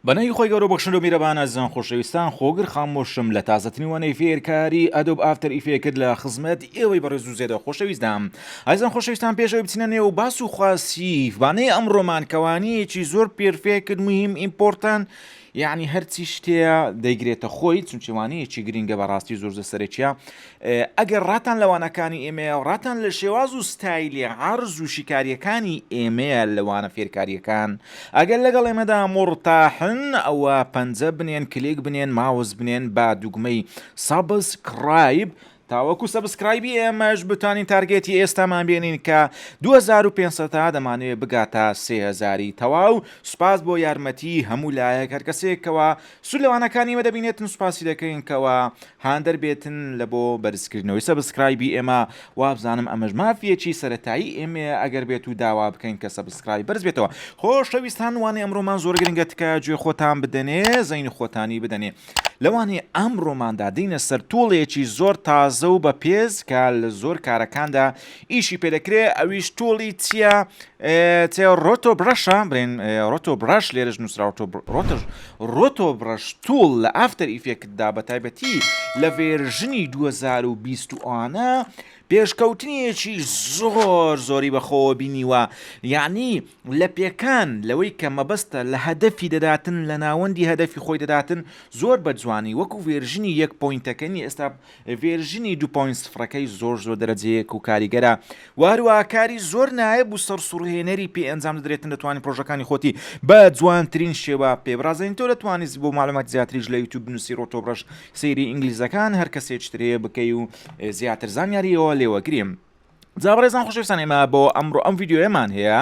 بەناوی خۆی گەورە بەخشندە و میرەبان ئازیزان خۆشەویستان خۆگر خامۆشم لە تازەترین وانەی فێرکاری Adobe After Effects لە خزمەت ئێوەی بەڕێز و زێدە خۆشەویستدام ئازیزان خۆشەویستان پێشەوەی بچینە نێو باس و خواسی وانەی ئەمڕۆمان کەوانەیەکی زۆر perfect مهم important یعنی هەرچی شتەیە دەیگرێتە خۆی چونچە وانەیەکی گرنگە بەڕاستی زۆر زۆر سەرەکیە ئەگەر ڕاتان لە وانەکانی ئێمەیە و ڕاتان لە شێواز و ستایلی عەرز و شیکاریەکانی ئێمەیە لە وانە فێرکاریەکان ئەگەر لەگەڵ ئێمەدا مورتاحن ئەوە پەنجە بنێن کلیک بنێن ماوس بنێن بە دوگمەی subscribe تاوەکو subscribe ی ئێمەش بتوانین target ی ئێستامان بێنین کە 2500 تا دەمانەوێت بگاتە 3000 تەواو سوپاس بۆ یارمەتی هەموو لایەک هەرکەسێکەوە سوود لە وانەکانی ئێمە دەبینێتن سوپاسی دەکەین کەوا هاندەر بێتن لە بۆ بەرزکردنەوەی subscribe ی ئێمە وابزانم ئەمەش مافیەکی سەرەتایی ئێمەیە ئەگەر بێت و داوا بکەین کە subscribe بەرز بێتەوە خۆشەویستان وانەی ئەمڕۆمان زۆر گرنگە تکایە گوێ خۆتان بدەنێ زەینی خۆتانی بدەنێ لەوانەیە ئەمڕۆماندا دێینە سەر tool ێکی زۆر تازە و بەپێز کە لە زۆر کارەکاندا ئیشی پێدەکرێ ئەویش tool ی چییە؟ چێ roto brush ە برێن roto brush لێرەش نووسراوە ڕۆتۆش roto brush tool لە After Effects دا بە تایبەتی لە version ی 2020 ئەوانە پێشکەوتنیەکی زۆر زۆری بەخۆوە بینیوە یعنی لە پێکان لەوەی کە مەبەستە لە هەدەفی دەداتن لە ناوەندی هەدەفی خۆی دەداتن زۆر بە جوانی وەکو version ی یەک point ەکە نیە ئێستا version ی دوو point سفرەکەی زۆر زۆر دەرەجەیەک و کاریگەرە و هەروەها کاری زۆر نایەب و سەرسوڕهێنەری پێ ئەنجام دەدرێتن دەتوانین پرۆژەکانی خۆتی بە جوانترین شێوە پێ بڕازێنی تۆ دەتوانیت بۆ معلومات زیاتریش لە یوتیوب بنووسی roto brush سەیری ئینگلیزەکان هەر کەسێکی ترەیە بکەی و زیاتر زانیاریەوە لێوەگریم. جا بەڕێزان خۆشەویستان ئێمە بۆ ئەمڕۆ ئەم ڤیدیۆیەمان هەیە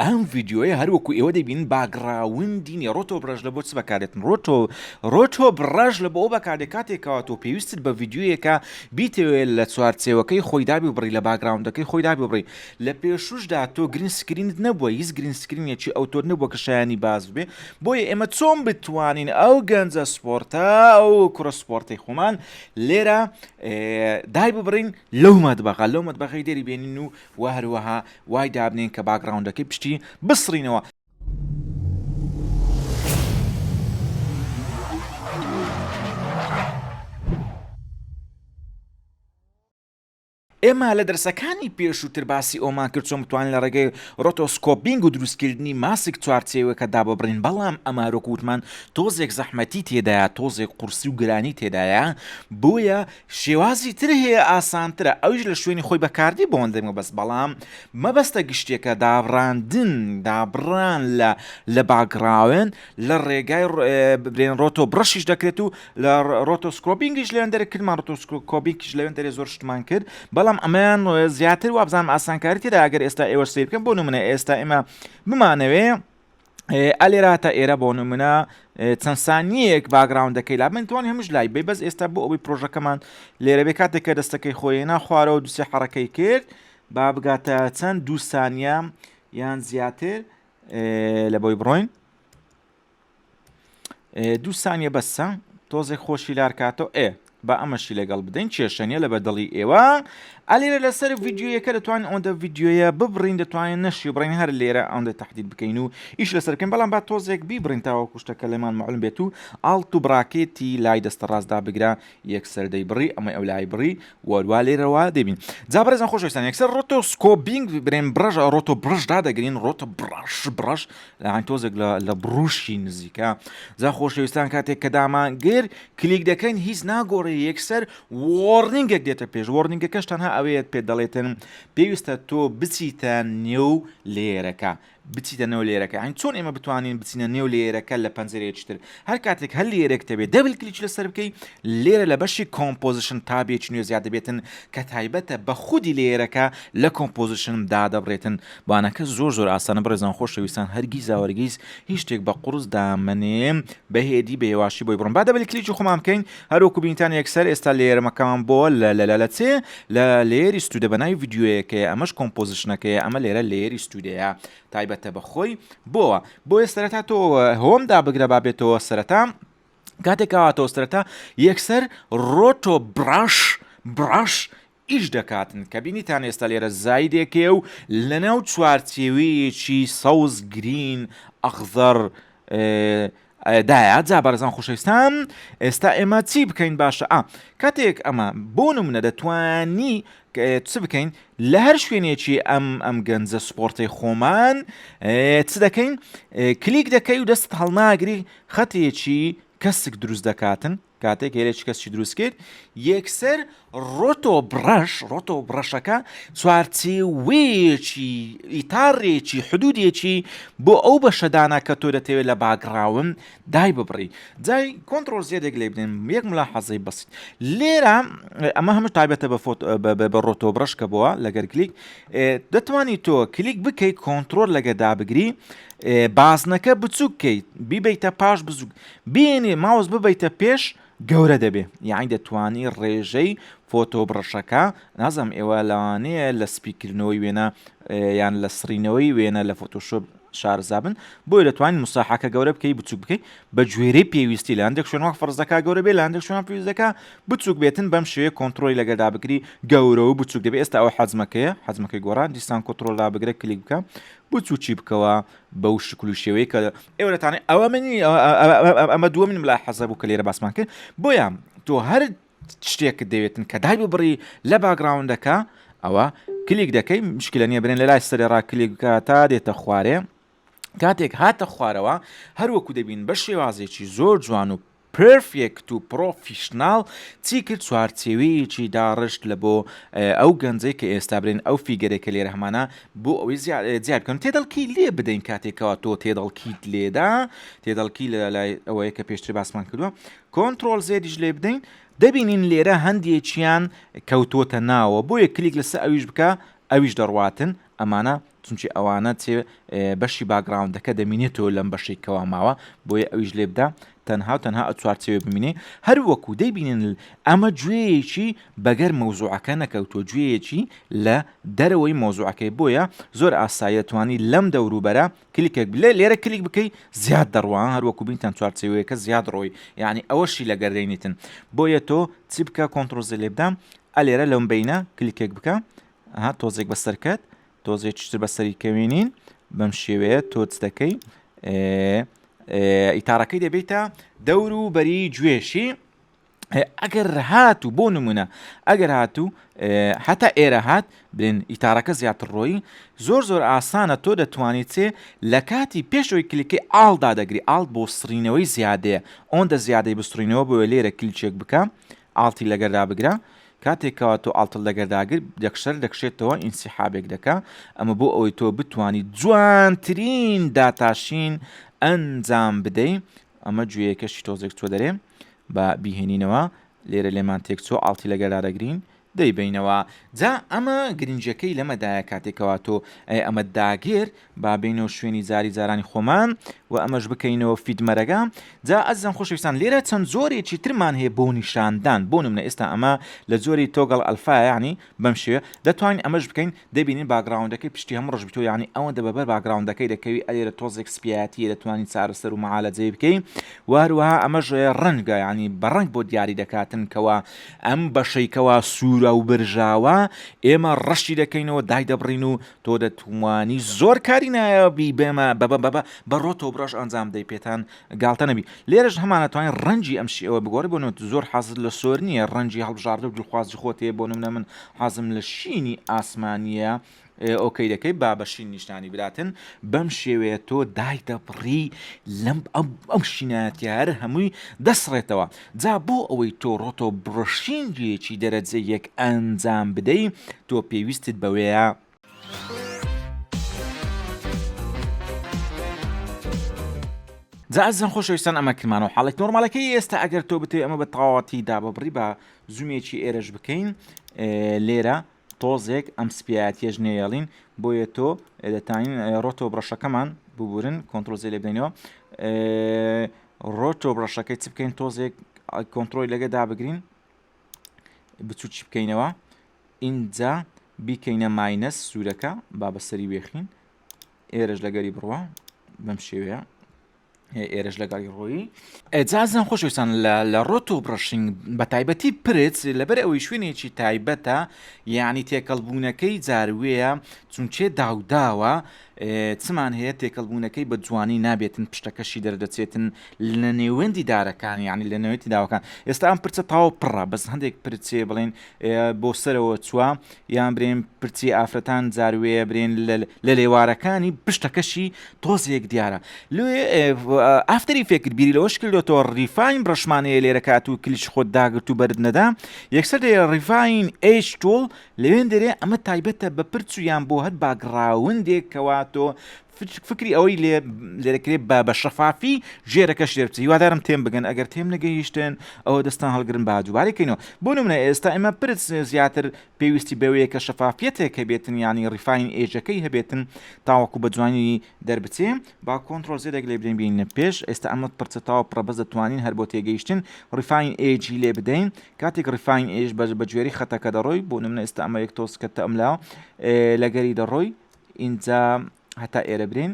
ئەم ڤیدیۆیە هەروەکو ئێوە دەبین background ی نیە roto brush لە بۆ چ بەکارێتن roto roto brush لە بۆ ئەو بەکاردێ کاتێکەوە تۆ پێویستت بە ڤیدیۆیەکە بیتەوێت لە چوارچێوەکەی خۆی دابی بڕی لە background ەکەی خۆی دابی بڕی لە پێشوشدا تۆ green screen ت نەبووە هیچ green screen ێکی ئەو تۆ نەبووە کە شایانی باز بێ بۆیە ئێمە چۆن بتوانین ئەو گەنجە سپۆرتە ئەو کوڕە سپۆرتەی خۆمان لێرە دای ببڕین لەو مەتبەخە لەو مەتبەخەی دەری بێنین و وە هەروەها وای دابنێن کە background ەکەی پشتی بسڕینەوە. ئێمە لە دەرسەکانی پێشووتر باسی ئەومان کرد چۆن بتوانین لە ڕێگەی rotoscoping و دروستکردنی ماسک چوارچێوەکە داببڕین بەڵام ئەمە هەروەک وتمان تۆزێک زەحمەتی تێدایە تۆزێک قورسی و گرانی تێدایە بۆیە شێوازی تر هەیە ئاسانترە ئەویش لە شوێنی خۆی بەکاردی بۆ هەندێک مەبەست بەڵام مەبەستە گشتیەکە دابڕاندن دابڕان لە لە background لە ڕێگای برێن roto brush یش دەکرێت و لە rotoscoping یش لەوێن دەرێ کردمان rotoscoping یش لەوێن دەرێ زۆر شتمان کرد بەڵام ئەمەیان زیاتر وابزانم ئاسانکاری تێدا ئەگەر ئێستا ئێوە سیر بکەن بۆ نمونە ئێستا ئێمە بمانەوێ ئەلێرا تا ئێرە بۆ نمونە چەند سانیەک background ەکەی لا من توانی هەمووش لای بی بەس ئێستا بۆ ئەوەی پرۆژەکەمان لێرە بێ کاتێک کە دەستەکەی خۆی نا خوارەوە دوسێ حەڕەکەی کرد با بگاتە چەند دوو سانیە یان زیاتر لە بۆی بڕۆین دوو سانیە بەسە تۆزێک خۆشی لارکاتەوە ئێ با ئەمەشی لەگەڵ بدەین کێشە نیە لە بەدڵی ئێوە ئەلێرە لەسەر ڤیددیویەکە دەتوانین ئەوەندە ڤیددیویە ببڕین دەتوانین نەشی بڕین هەر لێرە ئەوەندە تهدید بکەین و ئیش لەسەر بکەین بەڵام با تۆزێک بیبڕین تاوەکو شتەکە لێمان معلوم بێت و Alt و bracket ی لای دەستە ڕاستدا بگرە یەکسەر دەیبڕی ئەمەی ئەو لای بڕی وەروا لێرەوە دەبین جا بەڕێزان خۆشەویستان یەکسەر rotoscoping برێن brush roto brush دادەگرین roto brush brush لەعین تۆزێک لە بڕوشی نزیکە جا خۆشەویستان کاتێک کە دامان گر کلیک دەکەین هیچ ناگۆڕێ یەکسەر warning ێک دێتە پێش warning ەکەش تەنها ئەوەیەت پێ دەڵێتن پێویستە تۆ بچیتە نێو layer ەکە بچیتە نێو layer ەکە یانی چۆن ئێمە بتوانین بچینە نێو layer ەکە لە پەنجەرەیەکی تر هەر کاتێک هەر layer ێک تەبێت double click لەسەر بکەی لێرە لە بەشی composition tab ێکی نوێ زیاد دەبێتن کە تایبەتە بە خودی layer ەکە لە composition دادەبڕێتن وانەکە زۆر زۆر ئاسانە بەڕێزان خۆشەویستان هەرگیز هەرگیز هیچ شتێک بە قورس دامەنێ بە هێدی بە هێواشی بۆی بڕۆن با double click ی خۆمان بکەین هەروەکو بینتان یەکسەر ئێستا layer ەکەمان بۆ لە لە لە چێ لە layer ی ستودە بەناوی ڤیدیۆیەکەیە ئەمەش composition ەکەیە ئەمە لێرە layer ی ستودەیە تایبەتە بە خۆی بۆوە بۆیە سەرەتا تۆ home دابگرە با بێتەوە سەرەتا کاتێک کاواتەوە سەرەتا یەکسەر roto brush brush ئیش دەکاتن کە بینیتان ئێستا لێرە زایدێکەیە و لەناو چوارچێوەیەکی سەوز green ئەخزەر. دایە جا بەڕێزان خۆشەویستان ئێستا ئێمە چی بکەین باشە ئا کاتێک ئەمە بۆ نمونە دەتوانی چ بکەین لە هەر شوێنێکی ئەم ئەم گەنجە سپۆرتەی خۆمان چ دەکەین کلیک دەکەی و دەست هەڵناگری خەتێکی کەسک دروست دەکاتن کاتێک هێلێکی کەسکی دروست کرد یەکسەر roto brush roto brush ەکە چوارچێوەیەکی ئیتاڕێکی حدودێکی بۆ ئەو بەشە دانا کە تۆ دەتەوێت لە background دای ببڕی جای control Z ێک لێ بدەین یەک ملاحەزەی بەسیت لێرە ئەمە هەموو تایبەتە بە فۆت بە roto brush کە بووە لەگەر کلیک دەتوانی تۆ کلیک بکەیت کۆنتترۆل لەگە دابگری بازنەکە بچووک کەیت بیبیتە پاش بزوک بێنێ ماوس ببەیتە پێش گەورە دەبێ یانی دەتوانی ڕێژەی فۆتۆ brush ەکە نازانم ئێوە لەوانەیە لە سپیکردنەوەی وێنە یان لە سڕینەوەی وێنە لە فۆتۆشۆپ شارەزابن بۆیە دەتوانین مساحەکە گەورە بکەی بچوک بکەی بە گوێرەی پێویستی لە هەندێک شوێن وەک فەرزەکە گەورە بێ لە هەندێک شوێن پێویست دەکا بچوک بێتن بەم شێوەیە کۆنترۆلی لەگەردا بکری گەورە و بچوک دەبێ ئێستا ئەو حەجمەکەیە حەجمەکەی گۆڕان دیسان کۆنترۆل دابگرە کلیک بکە بچوکی بکەوە بەو شکل و شێوەیە کە ئێوە دەتانێت ئەوە منی ئەمە دووەمین ملا حەزە بوو کە لێرە باسمان کرد بۆیە تۆ هەر شتێکت دەوێتن کە دای ببڕی لە background ەکە ئەوە کلیک دەکەی مشکلە نییە برێن لە لای سەرێ ڕا کلیک بکە تا دێتە خوارێ کاتێک هاتە خوارەوە هەروەکو دەبین بە شێوازێکی زۆر جوان و perfect و professional چی کرد چوارچێوەیەکی داڕشت لە بۆ ئەو گەنجەی کە ئێستا برێن ئەو figure ێک کە لێرە هەمانە بۆ ئەوەی زیاد بکەن تێدەڵکی لێ بدەین کاتێکەوە تۆ تێدەڵکیت لێدا تێدەڵکی لە لای ئەوەیە کە پێشتر باسمان کردووە control Z یش لێ بدەین دەبینین لێرە هەندێکیان کەوتۆتە ناوە بۆیە کلیک لەسەر ئەویش بکە ئەویش دەڕواتن ئەمانە چونکی ئەوانە چێ بەشی background ەکە دەمینێتەوە لەم بەشەی کەوا ماوە بۆیە ئەویش لێ بدە تەنها و تەنها ئەو چوارچێوە بمینێ هەر وەکو دەیبینن ئەمە گوێیەکی بەگەر مەوزوعەکە نەکەوتووە گوێیەکی لە دەرەوەی مەوزوعەکەی بۆیە زۆر ئاساییە توانی لەم دەوروبەرە کلیکێک لێ لێرە کلیک بکەی زیاد دەڕوا هەر وەکو بینتان چوارچێوەیەکە زیاد ڕۆی یعنی ئەوەشی لەگەر دەینیتن بۆیە تۆ چی بکە control Z لێ بدە ئەلێرە لەم بینە کلیکێک بکە ئەها تۆزێک بەسەر کەت تۆزێکیش تر بەسەری کەوێنین بەم شێوەیە تۆچ دەکەی ئیتارەکەی دەبێتە دەور و بەری گوێشی ئەگەر هات و بۆ نمونە ئەگەر هاتوو هەتا ئێرە هات بلێن ئیتارەکە زیاتر ڕۆیی زۆر زۆر ئاسانە تۆ دەتوانیت چێ لە کاتی پێشەوەی کلیکەی Alt دادەگری Alt بۆ سڕینەوەی زیادەیە ئەوەندە زیادەی بسڕینەوە بۆیە لێرە کلیکێک بکە Alt ی لەگەردا بگرە کاتێک کەوا تۆ Alt ت لەگەرداگر یەکسەر دەکشێتەوە ئینسیحابێک دەکا ئەمە بۆ ئەوەی تۆ بتانی جوانترین داتاشین ئەنجام بدەی ئەمە گوێیەکەشی تۆزێک چۆ دەرێ با بیهێنینەوە لێرە لێمان تێک چۆ Alt ی لەگەردا دەگرین دەیبەینەوە جا ئەمە گرنگیەکەی لەمەدایە کاتێکەوە تۆ ئەمە داگر با بێینەوە شوێنی جاری جارانی خۆمان و ئەمەش بکەینەوە fit مەرەگە جا ئەزیزان خۆشەویستان لێرە چەند جۆرێکی ترمان هەیە بۆ نیشاندان بۆ نمونە ئێستا ئەمە لە جۆری toggle alpha یعنی بەم شێوە دەتوانین ئەمەش بکەین دەبینین background ەکەی پشتی هەموو ڕەش بیتەوە یعنی ئەوەندە بەبەر background ەکەی دەکەوی ئەلێرە تۆزێک سپیایەتیە دەتوانین چارەسەر و معالەجەی بکەین و هەروەها ئەمەش ڕەنگە یعنی بە ڕەنگ بۆ دیاری دەکاتن کەوا ئەم بەشەی کەوا سوورە و برژاوە ئێمە ڕەشی دەکەینەوە دایدەبڕین و تۆ دەتوانی زۆر کاری نایابی بێمە بەبە بەبە بە roto brush ئەنجام دەی پێتان گاڵتە نەبی لێرەش هەمانە توانین ڕەنگی ئەم شێوە بگۆڕی بۆ نمونە زۆر حەزت لە سۆر نییە ڕەنگی هەڵبژاردە و دڵخوازی خۆت هەیە بۆ نمونە من حەزم لە شینی ئاسمانییە okay دەکەی با بە شین نیشتانی بداتن بەم شێوەیە تۆ دایدەبڕی لەم ئەم شینایەتیە هەر هەمووی دەسڕێتەوە جا بۆ ئەوەی تۆ roto brushing ێکی دەرەجە یەک ئەنجام بدەی تۆ پێویستت بەوەیە. جا ئەزیزان خۆشەویستان ئەمە کرمانەوە حاڵەتی normal ەکەی ئێستا ئەگەر تۆ بتەوێت ئەمە بە تەواوەتی داببڕی بە zoom ێکی ئێرەش بکەین لێرە تۆزێک ئەم سپیایەتیەش نێڵین بۆیە تۆ دەتانین roto brush ەکەمان ببورن control Z لێ بدەینەوە roto brush ەکەی چ بکەین تۆزێک کۆنترۆلی لەگە دابگرین بچوکی بکەینەوە ئینجا بیکەینە minus سوورەکە با بەسەری وێخین ئێرەش لەگەری بڕوە بەم شێوەیە ئێرەش لەگەڵی ڕۆیی. جا ئازیزان خۆشەویستان لە لە roto brushing بە تایبەتی پرچ لەبەر ئەوەی شوێنێکی تایبەتە یعنی تێکەڵ بوونەکەی جاروێیە چونچێ داوداوە. چمان هەیە تێکەڵبوونەکەی بە جوانی نابێتن پشتەکەشی دەردەچێتن لە نێوەندی دارەکان یعنی لە نێوەتی داوەکان ئێستا ئەم پرچە تاو پڕە بەس هەندێک پرچێ بڵێن بۆ سەرەوە چووە یان برێن پرچی ئافرەتان جاروێ برێن لە لێوارەکانی پشتەکەشی تۆزێک دیارە لێ After Effect بیری لەوەش کردوەوە refine brush مان هەیە لێرە کات و کلیچ خۆت داگرت و بەرد نەدا یەکسەر دێ refine edge tool لەوێن دەرێ ئەمە تایبەتە بە پرچ و یان بۆ هەر background ێک کەوا تۆ فکری ئەوەی لێ لێرەکرێ بە بە شەفافی ژێرەکەش لێ بچێ هیوادارم تێم بگەن ئەگەر تێم نەگەیشتن ئەوە دەستان هەڵگرن با دووبارەی کەینەوە بۆ نمونە ئێستا ئێمە پرچ زیاتر پێویستی بەوەیە کە شەفافیەتێک هەبێتن یانی refine edge ەکەی هەبێتن تاوەکو بە جوانی دەربچێ با control Z ێک لێ بدەین بینە پێش ئێستا ئەمە پرچە تاوە پڕە بەس دەتوانین هەر بۆ تێگەیشتن refine edge ی لێ بدەین کاتێک refine edge بە بە گوێری خەتەکە دەڕۆی بۆ نمونە ئێستا ئەمە یەک تۆز کەتە ئەملاوە لەگەری دەڕۆی ئینجا هەتا ئێرە برێن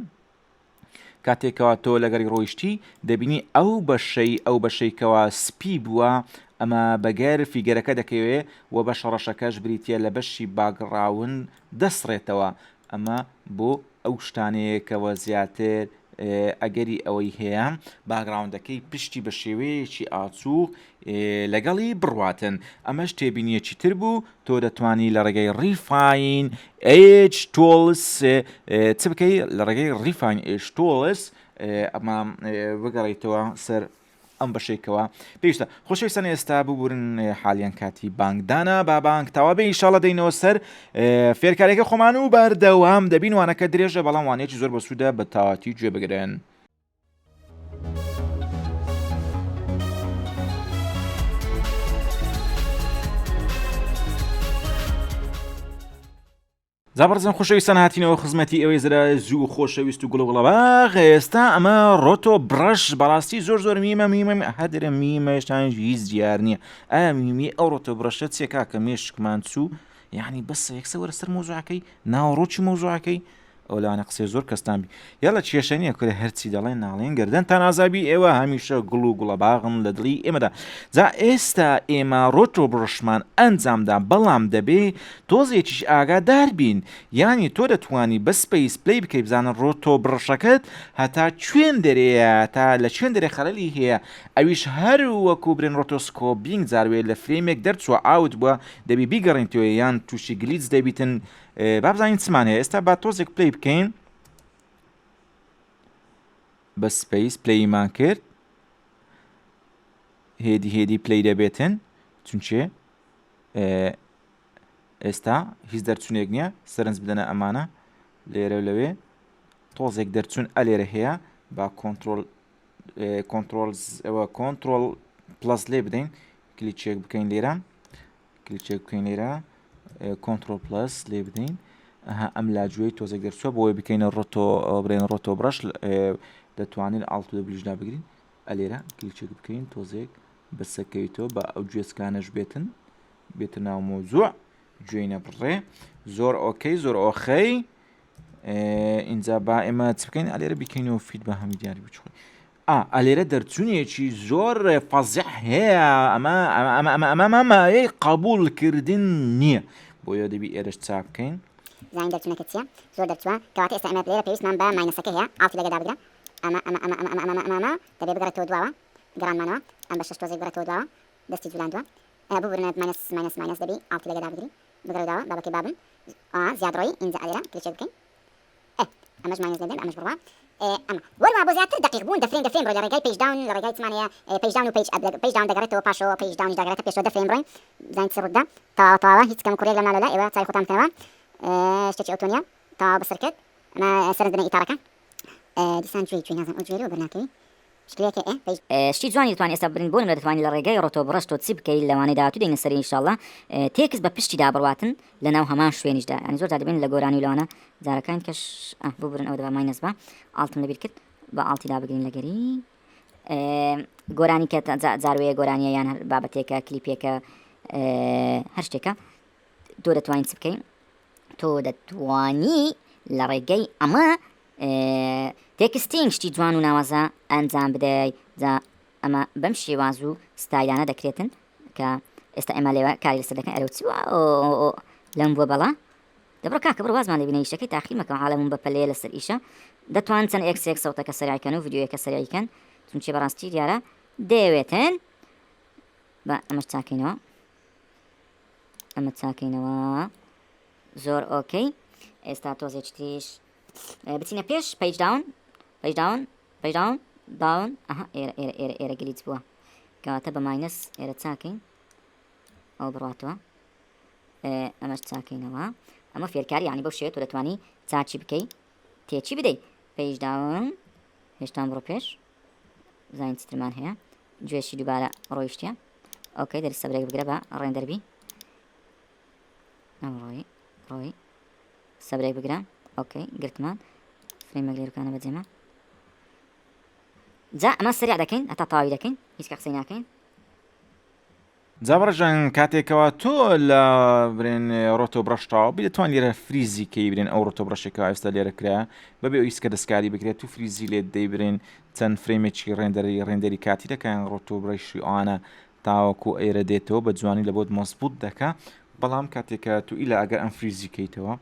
کاتێکەوە تۆ لەگەری ڕۆیشتی دەبینی ئەو بەشەی ئەو بەشەی کەوا سپی بووە ئەمە بەگەر figure ەکە دەکەوێ و بەشە ڕەشەکەش بریتە لە بەشی background دەسڕێتەوە ئەمە بۆ ئەو شتانەیە کەوە زیاتر ئەگەری ئەوەی هەیە background ەکەی پشتی بە شێوەیەکی ئاچوو لەگەڵی بڕواتن ئەمەش تێبینیەکی تر بوو تۆ دەتوانی لە ڕێگەی refine edge tools چ بکەی لە ڕێگەی refine edge tools ئەمە بگەڕیتەوە سەر ئەم بەشێکەوە پێویستە خۆشەویستان ئێستا ببورن حالیان کاتی بانگدانە با بانگ تاوا بێ ئیشاڵە دەینەوە سەر فێرکارێکە خۆمان و بەردەوام دەبین وانەکە درێژە بەڵام وانەیەکی زۆر بەسوودە بە تاواتی گوێ بگرن. جا بەڕێزان خۆشەویستان هاتینەوە خزمەتی ئێوەی زرا زوو خۆشەویست و گوڵە گوڵەباغ ئێستا ئەمە roto brush بەڕاستی زۆر زۆر میمە میمە هەدرە میمە هێشتان هیچ دیار نییە ئایا میمی ئەو roto brush ە چیە کاکە مێشکمان چوو یعنی بەسە یەکسە وەرە سەر مۆزوعەکەی ناوەڕۆکی مۆزوعەکەی ئەو لەوانە قسەی زۆر کەستان بی یاڵە کێشە نییە کورە هەرچی دەڵێن ناڵێن گەردەنتان ئازابی ئێوە هەمیشە گوڵ و گوڵەباغن لە دڵی ئێمەدا جا ئێستا ئێمە roto brush مان ئەنجامدا بەڵام دەبێ تۆزێکیش ئاگادار بین یانی تۆ دەتوانی بە space play بکەی بزانە roto brush ەکەت هەتا کوێن دەرێیە تا لە کوێن دەرێ خەلەلی هەیە ئەویش هەر وەکو برێن rotoscoping جاروێ لە frame ێک دەرچوە out بووە دەبی بیگەڕێنتەوە یان تووشی glitch دەبیتن با بزانین چمان هەیە ئێستا با تۆزێک play بکەین بە space play مان کرد هێدی هێدی play دەبێتن چونچێ ئێستا هیچ دەرچونێک نییە سەرنج بدەنە ئەمانە لێرە لەوێ تۆزێک دەرچون ئەلێرە هەیە با control control ئەوە control plus لێ بدەین کلیچێک بکەین لێرە کلیچێک بکەین لێرە control plus لێ بدەین ئەها ئەم لاجوێی تۆزێک دەرچوە بۆی بکەینە roto برێن roto brush دەتوانین Alt و W یشدا بگرین ئەلێرە کلیچێک بکەین تۆزێک بەسەکەویتەوە بە ئەو گوێچکانەش بێتن بێتە ناو مۆزوع گوێی نەبڕێ زۆر okay زۆر ئۆخەی اینجا با ئێمە چ بکەین ئەلێرە بیکەینەوە fit بە هەموو دیاری بچخۆی ئا ئەلێرە دەرچونێکی زۆر فەزیح هەیە ئەمە ئەمە ئەمە ئەمە ئەمە مایەی قبول کردن نییە بۆیە دەبی ئێرەش چاک بکەین. زانین دەرچونەکە چیە زۆر دەرچوە کەواتە ئێستا ئێمە لێرە پێویستمان بە minus ەکە هەیە Alt ی لەگەدا بگرە ئەمە ئەمە ئەمە ئەمە ئەمە ئەمە ئەمە ئەمە دەبێ بگەڕێتەوە دواوە گەڕانمانەوە ئەم بەشەش تۆزێک بگەڕێتەوە دواوە دەستی جولاندوە ببورن minus minus minus دەبی Alt ی لەگەدا بگری بگەڕێ دواوە بابەکەی بابم ئا زیادڕۆیی ئینجا ئەلێرە کلیچێک بکەین ئێ ئەمەش minus لێ بدەن ئەمەش بڕوا ئێ ئەمە وەروا بۆ زیاتر دەقیق بوون دە frame دە frame ڕۆی لە ڕێگای page down لە ڕێگای چمان هەیە page down و page up page down دەگەڕێتەوە پاشەوە page down یش دەگەڕێتە پێشەوە دە frame ڕۆین بزانین چ ڕووددا تەواوە تەواوە هیچ کەم و کوڕیەک لەم نالۆلا ئێوە چاوی خۆتان بکەنەوە شتێکی ئەوتۆ نییە تەواوە بەسەر کرد ئەمە سەرنج بدەن ئیتارەکە دیسان گوێی گوێی نازانم ئەو گوێی لەوە بەرناکەوی شتی جوانی دەتوانی ئێستا برین بۆ نمونە دەتوانی لە ڕێگای roto brush تۆ چی بکەی لەوانەی داهاتوو دێینە سەری ان شاءاللە تێکست بە پشتیدا بڕواتن لە ناو هەمان شوێنیشدا یانی زۆر جار دەبین لە گۆرانی و لەوانە جارەکان کەش ئە ببورن ئەوە دەبا minus بە Alt م لەبیر کرد بە Alt ی دابگرین لەگەری گۆرانی کە جاروەیە گۆرانیە یان هەر بابەتێکە کلیپێکە هەر شتێکە تۆ دەتوانین چ بکەین تۆ دەتوانی لە ڕێگەی ئەمە texting شتی جوان و ناوازە ئەنجام بدەی جا ئەمە بەم شێواز و ستایلانە دەکرێتن کە ئێستا ئێمە لێوە کاری لەسەر دەکەن ئەرە چ لەم بووە بەڵا. دەبڕۆ کاکە بڕۆ وازمان لێ بینە ئیشەکەی تاخیر مەکە عالەمم بە پەلەیە لەسەر ئیشە دەتوان چەند ئێکسێک سەوتەکە سەریعی کەن و ڤیدیۆیەکە سەریعی کەن چونچێ بەڕاستی دیارە دەیەوێتن با ئەمەش چاکەینەوە ئەمە چاکەینەوە زۆر okay ئێستا تۆزێکی تریش بچینە پێش page down page down page down down ئەها ئێرە ئێرە ئێرە ئێرە glitch بووە کەواتە بە minus ئێرە چاکەین ئەو بڕاتەوە ئەمەش چاکەینەوە ئەمە فێرکاری یعنی بەو شێوەیە تۆ دەتوانی چاکی بکەی تێکی بدەی page down هێشتان بڕۆ پێش زانین چیترمان هەیە گوێشی دووبارە ڕۆیشتە okay دەری سەبرێک بگرە بە render بی ئەم ڕۆی ڕۆی سەبرێک بگرە okay گرتمان frame ێک لێرکانە بەجێمە جا ئەمە سریع دەکەین هەتا تەواوی دەکەین هیچ کە قسەی ناکەین جا بەڕێزان کاتێک کەوا تۆ لە برێن roto brush تاوە بی دەتوان لێرە freeze ی کەی برێن ئەو roto brush ێکەوە ئێستا لێرە کرا بەبێ ئەوی کە دەستکاری بکرێت تو freeze ی لێت دەی برێن چەند frame ێکی render ی render ی کاتی دەکەن roto brush ی ئەوانە تاوەکو ئێرە دێتەوە بە جوانی لە بۆت مەزبوط دەکا بەڵام کاتێک کە تو ئیلا ئەگەر ئەم freeze ی کەیتەوە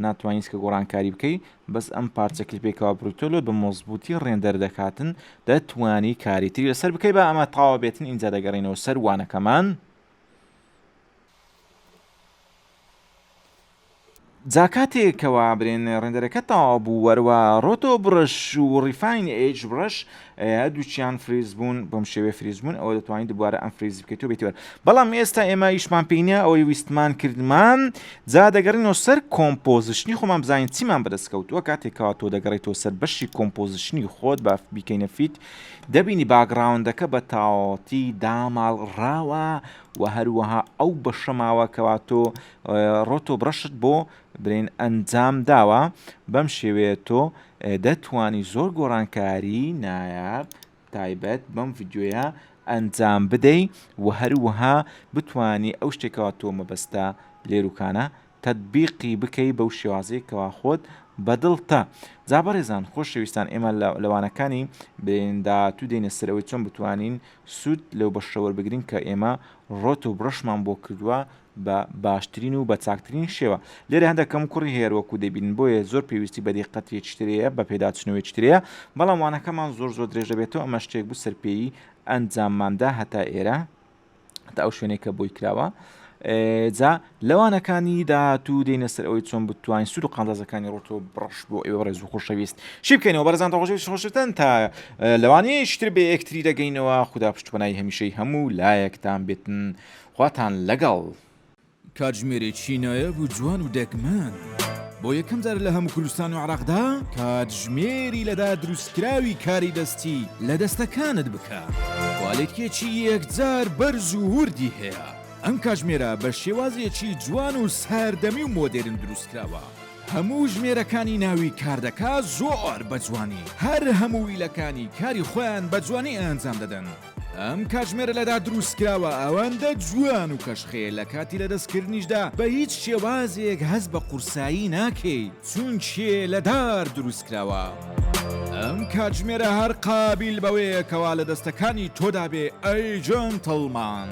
ناتوانیت کە گۆڕانکاری بکەی بەس ئەم پارچە کلیپێکەوە بڕیتۆ لۆت بە مەزبوطی render دەکاتن دەتوانی کاری تری لەسەر بکەی با ئەمە تەواو بێتن ئینجا دەگەڕێینەوە سەر وانەکەمان. جا کاتێک کەوا برێن render ەکە تەواو بوو وەروا roto brush و refine edge brush هەردووکیان freeze بوون بەم شێوەیە freeze بوون ئەوە دەتوانین دووبارە ئەم freeze ی بکەیتەوە بێتەوە بەڵام ئێستا ئێمە ئیشمان پێی نییە ئەوەی ویستمان کردمان جا دەگەڕینەوە سەر composition ی خۆمان بزانین چیمان بەدەست کەوتووە کاتێک کەوا تۆ دەگەڕێیتەوە سەر بەشی composition ی خۆت با بیکەینە fit دەبینی background ەکە بە تەواوەتی داماڵراوە و هەروەها ئەو بەشە ماوە کەوا تۆ roto brush ت بۆ برین ئەنجام داوە بەم شێوەیە تۆ دەتوانی زۆر گۆڕانکاری نایاب تایبەت بەم ڤیدیۆیە ئەنجام بدەی و هەروەها بتوانی ئەو شتێکەوە تۆ مەبەستە لێروکانە تەتبیقی بکەی بەو شێوازەی کەوا خۆت بەدڵتە جا بەڕێزان خۆشەویستان ئێمە لە وانەکانی داهاتوو دێینە سەر ئەوەی چۆن بتوانین سوود لەو بەشە وەربگرین کە ئێمە roto brush مان بۆ کردووە بە باشترین و بە چاکترین شێوە. لێرە هەندێک کەموکوڕی هەیە وەکو دەبینن بۆیە زۆر پێویستی بە دیقەتێکی تر هەیە بە پێداچوونەوەیەکی تر هەیە بەڵام وانەکەمان زۆر زۆر درێژ دەبێتەوە ئەمە شتێک بوو سەرپێیی ئەنجامماندا هەتا ئێرە هەتا ئەو شوێنێک کە بۆی کراوە جا لەوانەکانی داهاتوو دێنە سەر ئەوەی چۆن بتوانین سوود و قازانجەکانی roto brush بۆ ئێوە ڕێز و خۆشەویست شی بکەینەوە بەڕێزان خۆشەویست خۆشتن تا لەوانەیە شتر بێ یەکتری دەگەینەوە خودا پشتپەنای هەمیشەی هەموو لایەکتان بێتن خواتان لەگەڵ. کاتژمێرێکی نایاب و جوان و دەگمەن. بۆ یەکەم جار لە هەموو کوردستان و عێراقدا کاتژمێری لە دار دروستکراوی کاری دەستی لە دەستەکانت بکە. کوالێتییەکی یەکجار بەرز و وردی هەیە. ئەم کاتژمێرە بە شێوازێکی جوان و سەردەمی و مۆدێرن دروستکراوە. هەموو ژمێرەکانی ناوی کاردەکا زۆر بە جوانی هەر هەموو ویلەکانی کاری خۆیان بە جوانی ئەنجام دەدەن. ئەم کاتژمێرە لە دار دروست کراوە ئەوەندە جوان و کەشخەیە لە کاتی لەدەست کردنیشدا بە هیچ شێوازێک هەست بە قورسایی ناکەی چونکێ لە دار دروست کراوە. ئەم کاتژمێرە هەر قابیل بەوەیە کەوا لە دەستەکانی تۆدا بێ ئەی gentleman.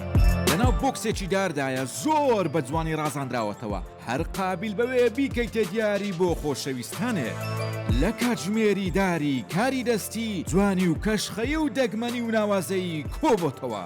لەناو بۆکسێکی داردایە زۆر بە جوانی ڕازاندراوەتەوە. هەر قابیل بەوەیە بیکەیتە دیاری بۆ خۆشەویستانت. لە کاتژمێری داری کاری دەستی جوانی و کەشخەیی و دەگمەنی و ناوازەیی کۆبۆتەوە.